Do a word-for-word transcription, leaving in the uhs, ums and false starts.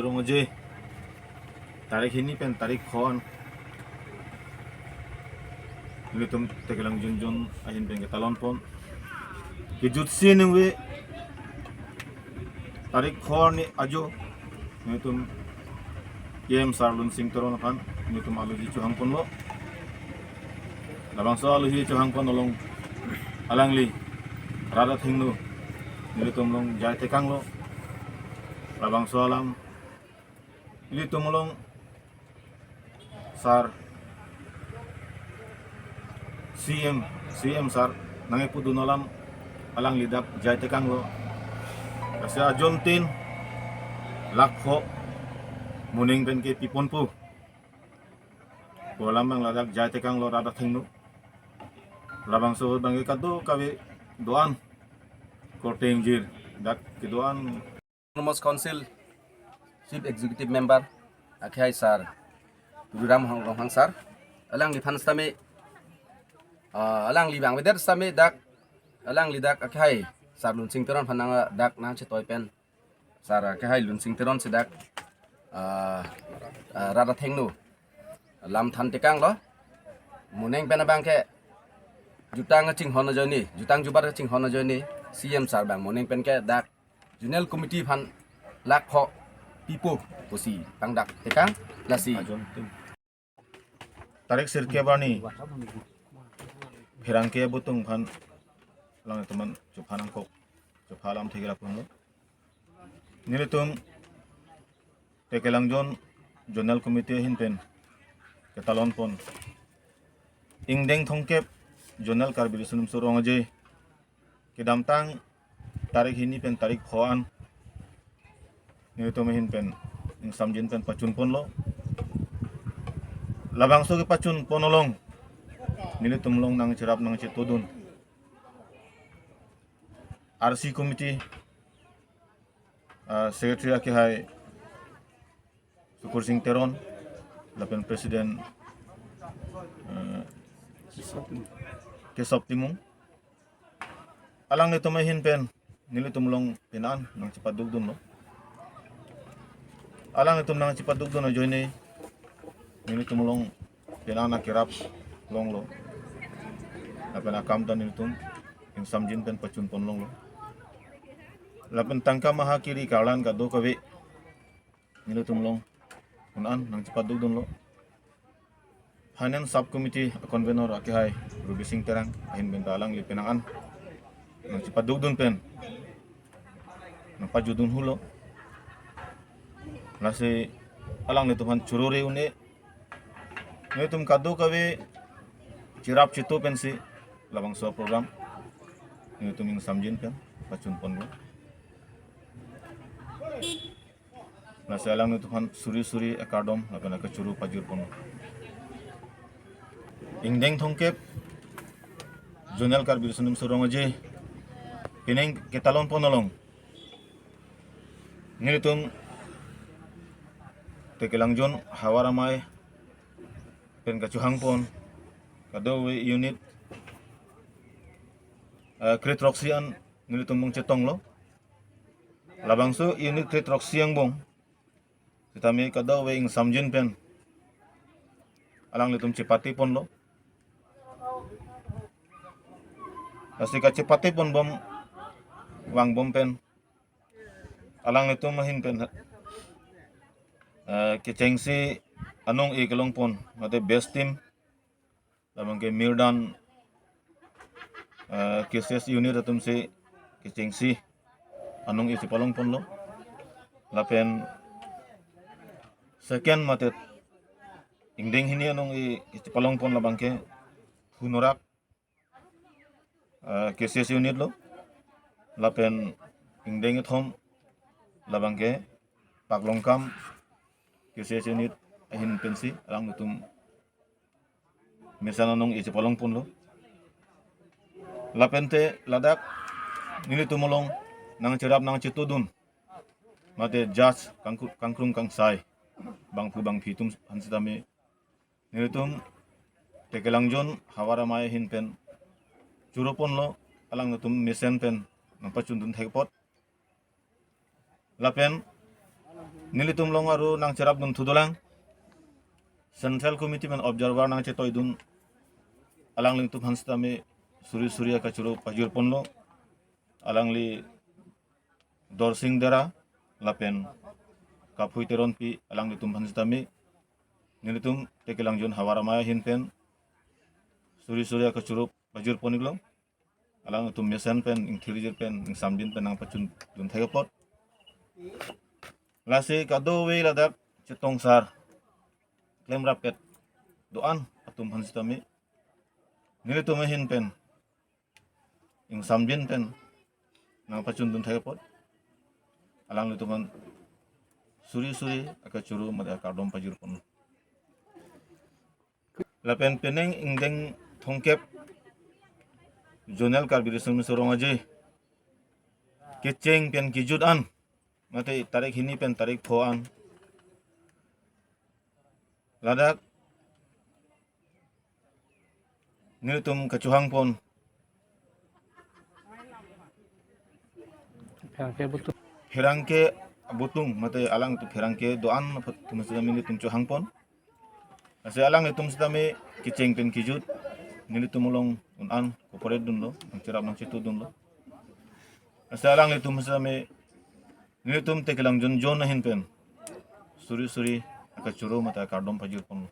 Rong aje tarik hini pen tarik kho an nelitum Tekelangjun zone ahin pen ketalon pon. Kejutsi ningve tarik kho arni ajo nelitum E M sir Lunsing Teron aphan nelitum alohi chohang ponlo. Labangso alohi chohang pon along alangli rat athengno nelitum along jai tekanglo. Labangso alam nelitum along sir C M, C M sir nangkepudun alam alangli dak jai tekanglo. Lasi ajon tin lakh pho moning pen kepi ponpo pu alam abang ladak jai tekanglo rat athengno. Labangso abangke kadokave do-an korte ingjir dak kedo-an. Autonomous Council Chief Executive Member akhai sir Tuliram Hang- Ronghang sir, alangliphan sitame, ah, alangli bang avedet sitame dak, alangli dak akhai sir Lunsing Teron aphan nang dak nangchetoi pen sir akhai Lunsing Teron si dak, ah, ah, rat athengno lam than tekanglo. Moning pen abangke jutang kachinghon ajoine, jutang jubat kachinghon ajoine, C M sir bang moning pen ke dak zonal committee aphan lakh pho pipo pusi tangdak tekang. Lasi ajon tin tarik sirkep arni pherangke abutung aphan alanglitum aphan chopha nangkok, chopha alam thek ra ponlo. Nelitum Tekelangjun zonal committee ahin pen ketalon pon ingdeng thomkep zonal Karbi Riso Nimso Rong Aje kedamtang tarik hini pen tarik kho an nelitum ahin pen ingsamjin pen pachun ponlo. Labangso kepachun pon along nelitum along nangcherap nangchetodun R C committee, ah, secretary akhai Sukur Sing Teron, lapen president, ah, Kesop Timung. Alanglitum ahin pen nelitum along pine an nangchepadukdunlo. Alanglitum nangchepadukdun ajoine nelitum along pine an akerap longlo. Lapen akam ta nelitum ingsamjin pen pachun pon longlo. Lapen tangka maha kiri karlan kadokave nelitum along pine an nangchepadukdunlo. Finance Sub Committee convener akhai Rubi Sing Terang ahin pen ta alangli pine an nangchepadukdun pen nangpajudun hulo. Lasi alanglitum aphan churore un-e, nelitum kadokave cherap cheto pensi labangso program nelitum ingsamjin pen pachun ponlo. Lasi alanglitum aphan suri suri akardom lapen akechuru pajir ponlo. Ingdeng thomkep zonal Karbi Riso Nimso Rong Aje pining ketalon pon along nelitum Tekelangjun Havar Amei pen kachohang pon kadokave unit, eh, kre-throksi an nelitum angbong chetonglo. Labangso unit kre-throksi angbong sitame kadokave ingsamjin pen alanglitum chepate ponlo. Lasi kachepate ponbom vangbom pen alanglitum ahin pen, eh, kechengsi anong-e kelong pon mate best team labangke Mirdan, eh, K C S unit atumsi kechengsi anong-e chepalong ponlo. Lapen second mate ingdeng hini anong-e chepalong pon labangke Hunorak, eh, K C S unit lo. Lapen ingdeng kethom labangke Paklongkam K C S unit ahin pensi alanglitum mesen anong-e chepalong ponlo. Lapente ladak nelitum along nangcherap nangchetodun mate judge kangkru- kangkrung kangsai bangphu bangphi atum aphan sitame nelitum Tekelangjun Havar Amei ahin pen choro ponlo, alanglitum mesen pen nangpachundun thek apot. Lapen Nelitum along aru nangcherapdun thudolang. Central Committee pen observer nangchetoidun alanglitum aphan sitame suri suri akachoro pajirponlo. Alangli Dorsing Dera lapen Kaphui Teronpi alanglitum aphan sitame nelitum Tekelangjun Havar Amei ahin pen suri suri akachoro pajirpon-iklo. Alanglitum mesen pen, ingthirjir pen, ingsamjin pen nangpachundun thek apot. Lasi kadokave ladak chetongsar klemrap-et do-an atum aphan sitame nelitum ahin pen, ingsamjin pen nangpachundun thek apot alanglitum aphan suri suri akachoro mate akardom pajirpon. Lapen penang ingdeng thomkep Zonal Karbi Riso Nimso Rong Aje kecheng pen kejut an, mate tarik hini pen tarik pho an, ladak nelitum kachohangpon Pherangke Butung. Pherangke Butung, mate alangtum pherangke do-an atum sitame nelitum chohangpon. Lasi alanglitum sitame kecheng pen kejut nelitum along un-an koporet dunlo, nangcherap nangchetudunlo. Lasi alanglitum sitame nelitum Tekelangjun Zone ahin pen suri suri akachoro mate akardom pajirponlo.